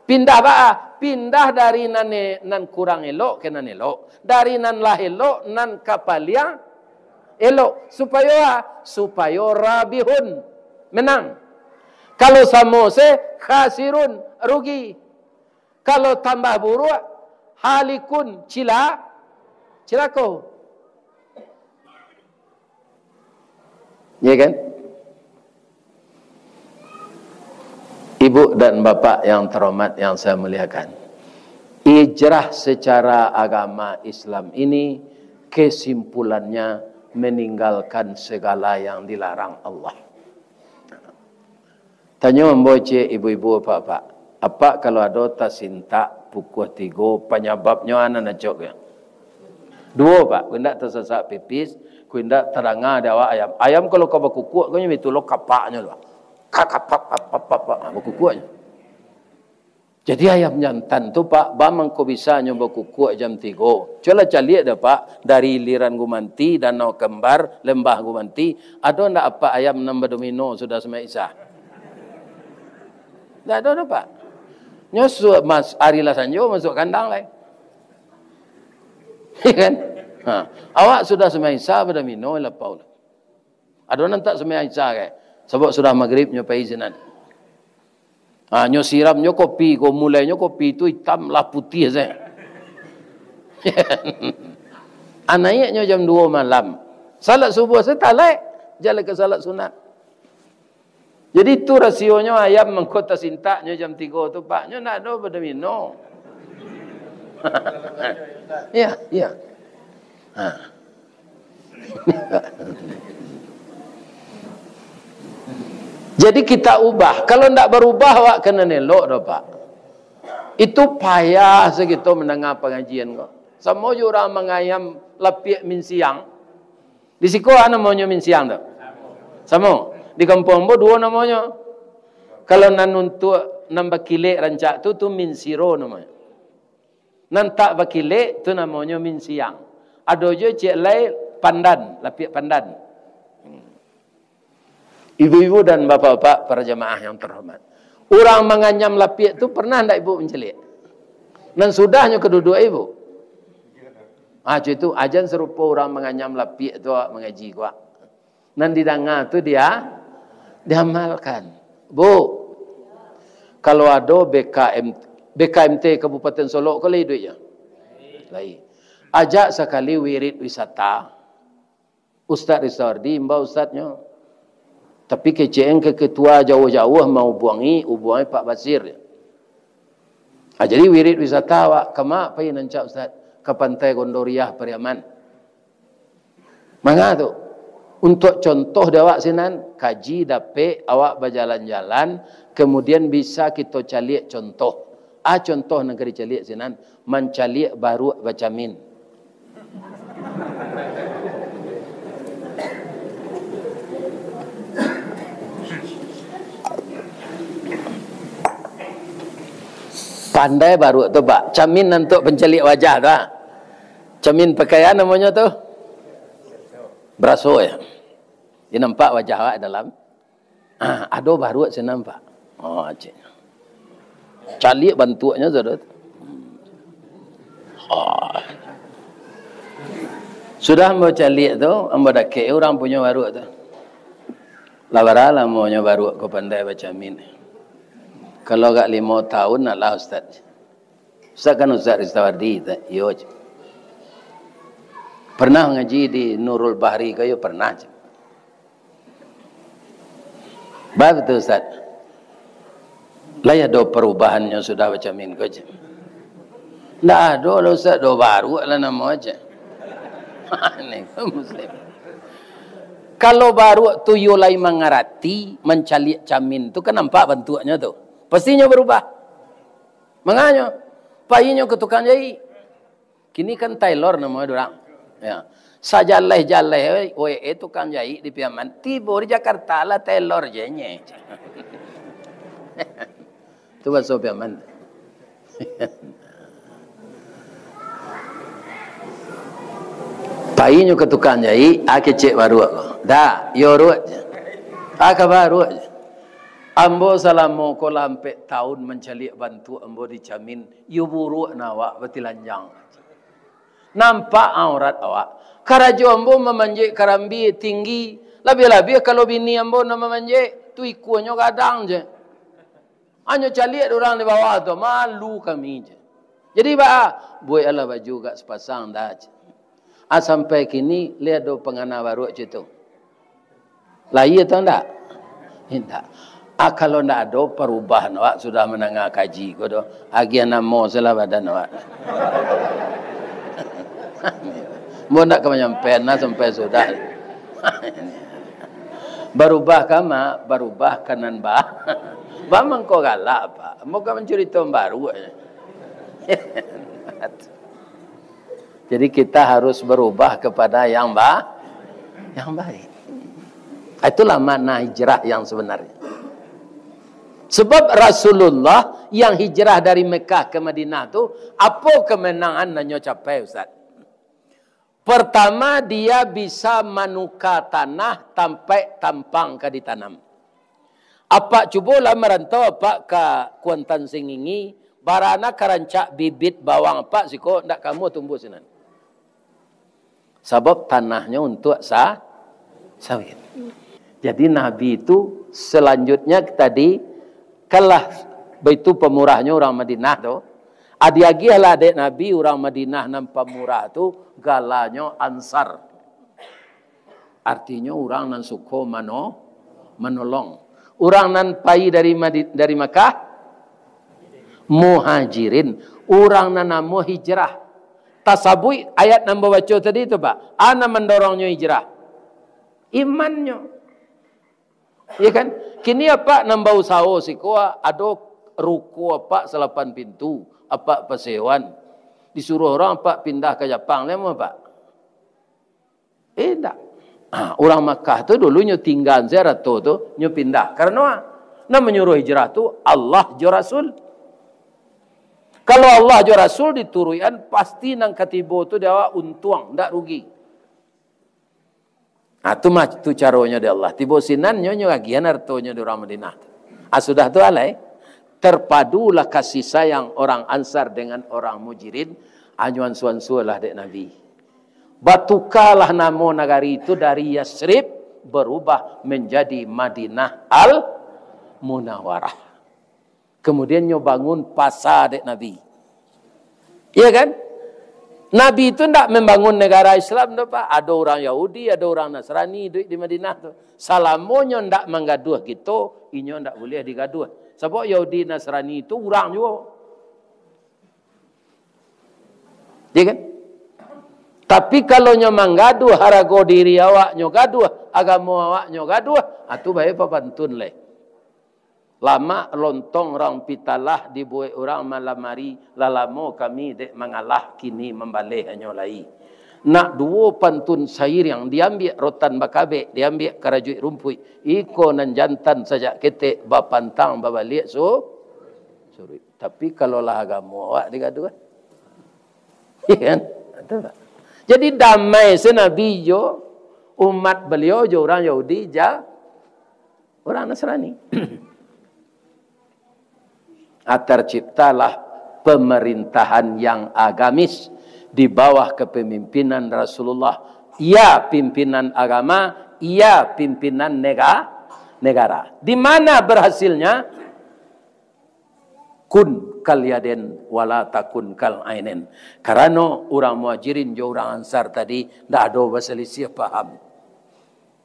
Pindah baa? Pindah dari nan e-, nan kurang elok ka nan elok. Dari nan lah elok, nan ka paliang elok. Supayo a? Supayo rabihun, menang. Kalau samo se, khasirun, rugi. Kalau tambah buruak, halikun, cila-, cilako. Ya kan? Ibu dan bapak yang terhormat, yang saya muliakan, hijrah secara agama Islam ini kesimpulannya meninggalkan segala yang dilarang Allah. Tanyo ambo ciek ibu-ibu, apak-apak, apak kalau ado tasintak pukua tigo, panyababnyo a nan acok ko? Duo, Pak, kok indak tasasak pipis, kok indak tadanga di awak ayam. Ayam kalau ka bakukuak ko, nyo mitulo kapaknyo tu, Pak. Kak, kak, pap, pap, pap, pap, pap, ha, bakukuaknyo. Jadi ayam jantan tu, Pak, baa mangko bisa nyo bakukuak jam tigo? Cubolah caliak dah, Pak, dari iliran gumanti, Danau Kembar, Lembah Gumanti, ado ndak apak ayam nan badomino sudah sumbayang Isya? Ndak ado doh, Pak. Nyo su-, mas-, ari lah sanjo masuak kandang lai. Ya kan? Ha. Awak sudah sumbayang Isya badomino lapau lah. Ado nan tak sumbayang Isya, kan? Sabab sudah magrib nyo pai sinan. Ha, nyo siram nyo kopi ko, mulainyo kopi tu itam lah putiah sajo. Ha, naiaknyo jam duo malam. Salat subuh sajo talaik, jan lai ka salat sunat. Jadi tu rasionyo ayam mangko tasintaknyo jam tigo tu, Pak. Nyo ndak ado badomino. Ya, ya. Ha. Jadi kita ubah. Kalau ndak barubah, awak ka nan elok doh, Pak. Itu payah sakito mandanga pangajian ko. Samo jo urang mangayam lapiak minsiang. Di siko a namonyo minsiang tu? Samo. Di kampuang ambo duo namonyo. Kalau nan untuak nan bakilek rancak tu, tu minsiro namonyo. Nan tak bakilek tu namonyo minsiang. Ado juo ciek lai pandan, lapiak pandan. Hmm. Ibu-ibu dan bapak-bapak para jamaah yang terhormat. Urang manganyam lapiak tu pernah ndak ibu mancaliak? Nan sudahnyo ka duduak ibu? Ah, cubo tu, a jan sarupo urang manganyam lapiak tu awak mangaji ko, ah. Nan didanga tu dia diamalkan. Bu, kalau ado B K M, B K M T Kabupaten Solok ko lai iduiknyo? Lai. Ajak sakali wirid wisata. Ustaz Risawardi imbau ustaznyo. Tapi kecek an ka ketua jauah-jauah mahubuangi, hubuangi Pak Basir. Ah, jadi wirid wisata awak, kama pai nan rancak, Ustaz? Ka Pantai Gondoriah, Pariaman. Manga tu? Untuak contoh di awak sinan, kaji dapek awak bajalan-jalan, kemudian bisa kito caliak contoh. A contoh nan ka dicaliak sinan, mancaliak baruak bacamin. Pandai baruak tu, Pak. Camin nan untuak pancaliak wajah tu, ha. Camin pakaian namonyo tu. Baraso, ya. Dia nampak wajah awak dalam. Ah, ado baruak sinan, Pak. Oh, cek. Caliak bantuaknyo sudah tu. Ah. Sudah ambo caliak tu, ambo dakek urang punyo baruak tu. Lah bara lamonyo baruak ko pandai bacamin. Kalau agak limo tahun nak lah, Ustaz. Ustaz kan Ustaz Ristawardi, ta-, iyo, cek. Pernah ngaji di Nurul Bahri ka, iyo pernah, cek. Baa tu, Ustaz? Lai ado parubahannyo sudah bacamin ko, cek. Ndak ado lah, Ustaz, do baruak lah namo, cek. Ini kan Muslim. Kalau baruak tu iyo lai mangarati, mancaliak camin tu kan nampak bantuaknyo tu. Pastinyo barubah. Manganyo, painyo ka tukang jaik. Kini kan tailor namo urang. Ya. Sajaleh-jaleh we, we, eh, tukang jaik di Piaman. Tibo di Jakarta lah tailor je nye. Tu baso Piaman. Painyo ka tukang jaik, ah, kecek baruak ko. Dak, iyo ruak je. Ah, ka baruak je. Ambo salamo ko lah ampek taun mancaliak bantuak ambo di camin, iyo buruak nah awak batilanjang. Nampak aurat awak. Karajo ambo mamanjek karambia tinggi, labiah-labiah kalau bini ambo nan mamanjek, tu ikuanyo gadang je. Hanyo caliak dek urang di bawah tu, malu kami je. Jadi baa, bueklah baju agak sapasang dah je. Ah, sampai kini, lai ado pangana baruak cek tu. Lai atau ndak? Indak. Ah, kalau ndak ado parubahan awak sudah mandanga kaji ko doh, agiah namo salah badan awak. Ambo ndak ka manyampaian lah sampai sudah. Barubah ka, Mak? Barubah ka nan ba-, ba mangko galak, Pak. Ambo ka mancurito nan baruak. Jadi kita harus berubah kepada yang ba-, yang baik. Itulah makna hijrah yang sebenarnya. Sebab Rasulullah yang hijrah dari Mekah ke Madinah tu, apo kemenangan nan nyo capai, Ustaz? Pertama, dia bisa manuka tanah tampek tampang ka ditanam. Apak cubolah marantau apak ka Kuantan Sengingi, barana ka rancak bibit bawang apak siko, ndak kamuah tumbuah sinan. Sabab tanahnyo untuak sa-, sawit. Jadi Nabi tu selanjutnya tadi, kalah baitu pamurahnyo urang Madinah tu, a, diagiahlah dek Nabi urang Madinah nan pamurah tu, galanyo Ansar. Artinyo, urang nan suko mano-, manolong. Urang nan pai dari Madi-, dari Makkah, Muhajirin. Urang nan namuah hijrah. Tasabuik ayat nan babaco tadi tu, Pak. A nan mandorongnyo hijrah? Imannyo. Iya kan? Kini apak nan bausaho siko, ado ruko apak salapan pintu, apak pasewan. Disuruah urang apak pindah ka Japang, lai amuah apak? Indak. Ha, urang Makkah tu dulu nyo tinggaan se arato tu, nyo pindah. Karano a? Nan manyuruah hijrah tu Allah jo Rasul. Kalau Allah jo Rasul dituruikan, pasti nan ka tibo tu di awak untuang, ndak rugi. Ha, tu mah, tu caronyo di Allah. Tibo sinan nyo, nyo agiahan aratonyo di urang Madinah tu. Ha, sudah tu alai, terpadulah kasih sayang orang Ansar dengan orang Muhajirin, anyo ansua-ansualah dek Nabi. Batukalah namo nagari tu dari Yasrib berubah menjadi Madinah Al-Munawarah. Kemudian nyo bangun pasa dek Nabi. Iya kan? Nabi tu ndak membangun negara Islam tu, Pak. Ado urang Yahudi, ado urang Nasrani iduik di Madinah tu. Salamonyo ndak manggaduah kito, inyo ndak buliah digaduah. Sabab Yahudi Nasrani tu urang juo. Iya kan? Tapi kalau nyo manggaduah, harago diri awak nyo gaduah, agamo awak nyo gaduah, ha, tu bae papantun lai. Lamak lontong rang pitalah dibuek urang malam ari, lah lamo kami dek mangalah, kini mambaleh hanyo lai. Nak duo pantun sairiang, diambiak rotan bakabek, diambiak karajuik rumpuik, iko nan jantan sajak ketek, bapantang babaliak su-, suruik. Tapi kalau lah agamo awak digaduah, iya kan? Betul tak? Jadi damai se Nabi jo Umat beliau jo urang Yahudi, ja, urang Nasrani. Ah, terciptalah pemerintahan yang agamis di bawah kepemimpinan Rasulullah. Ia pimpinan agama, ia pimpinan nega-, negara. Di mana berhasilnya? Kun kal yaden wala takun kal ainen. Karano urang Muhajirin jo urang Ansar tadi ndak ado basalisiah paham.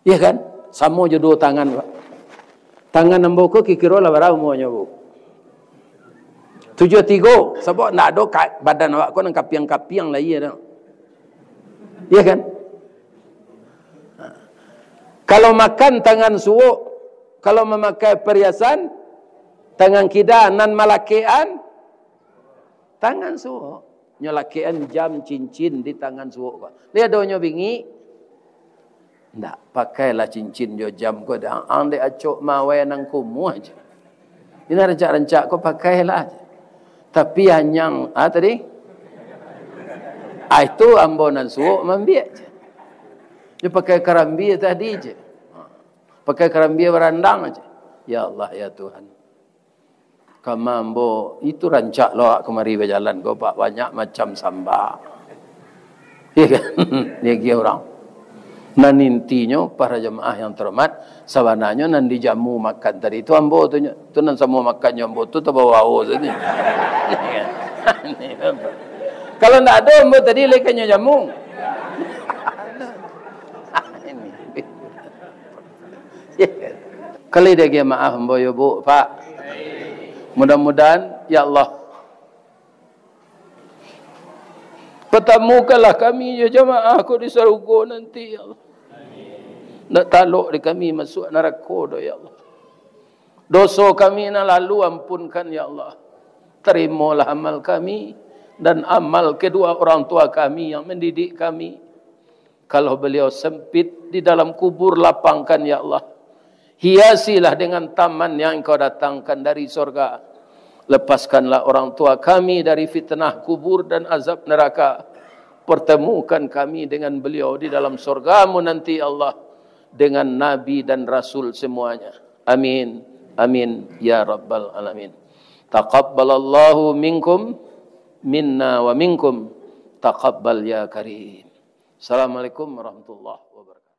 Iya kan? Samo jo duo tangan, Pak. Tangan ambo ko kikiro lah bara umuanyo, Bu? Tujuah tigo. Sabab ndak ado ka-, badan awak ko nan kapiang-kapiang lah, iya dah. Iya kan? Kalau makan tangan suok, kalau mamakai perhiasan, tangan kida nan malakekan, tangan suok. Nyo lakekan jam cincin di tangan suok ko. Lai ado nyo bingik? Ndak, pakailah cincin jo jam ko, dah. Ang dek acok mawai nan kumuah je. Ino rancak-rancak ko pakailah je. Tapi anyang, ah, tadi? Ah, itu ambo nan suok maambiak je. Dia pakai karambia tadi je. Pakai karambia barandang je. Ya Allah, ya Tuhan. Kama ambo, itu rancak lo awak kamari bajalan ko, Pak, banyak macam samba. Iya kan? Dia kira orang. Nan intinyo, para jamaah yang terhormat, sabananyo nan dijamu makan tadi tu ambo tu nyo. Tu nan samo makannyo ambo tu, tabawa wawo tadi. Kalau ndak ado ambo tadi, lai kanyo jamu. Kalau dia maaf ambo yo, Bu, Pak. Mudah-mudahan, ya Allah, patamukanlah kami jo jamaah ko di sarugo nanti, ya Allah. Ndak talok di kami masuak narako doh, ya Allah. Doso kami nan lalu ampunkan, ya Allah. Tarimolah amal kami dan amal kedua orang tua kami yang mendidik kami. Kalau beliau sempit di dalam kubur, lapangkan, ya Allah. Hiasilah dengan taman yang Engkau datangkan dari sorga. Lepaskanlah orang tua kami dari fitnah kubur dan azab neraka. Pertemukan kami dengan beliau di dalam sorga-Mu nanti, ya Allah, dengan nabi dan rasul semuanya. Amin. Amin. Ya Rabbal Alamin. Taqabbalallahu minkum, minna wa minkum. Taqabbal ya Karim. Assalamualaikum warahmatullahi wabarakatuh.